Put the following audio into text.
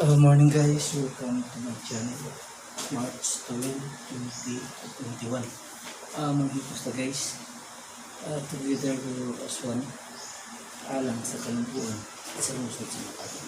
Morning guys, welcome to my channel. March 12, 2021. Maghipos ta, guys. Together we work as one. Alang sa kalambuan at sa lungsod sa Makati.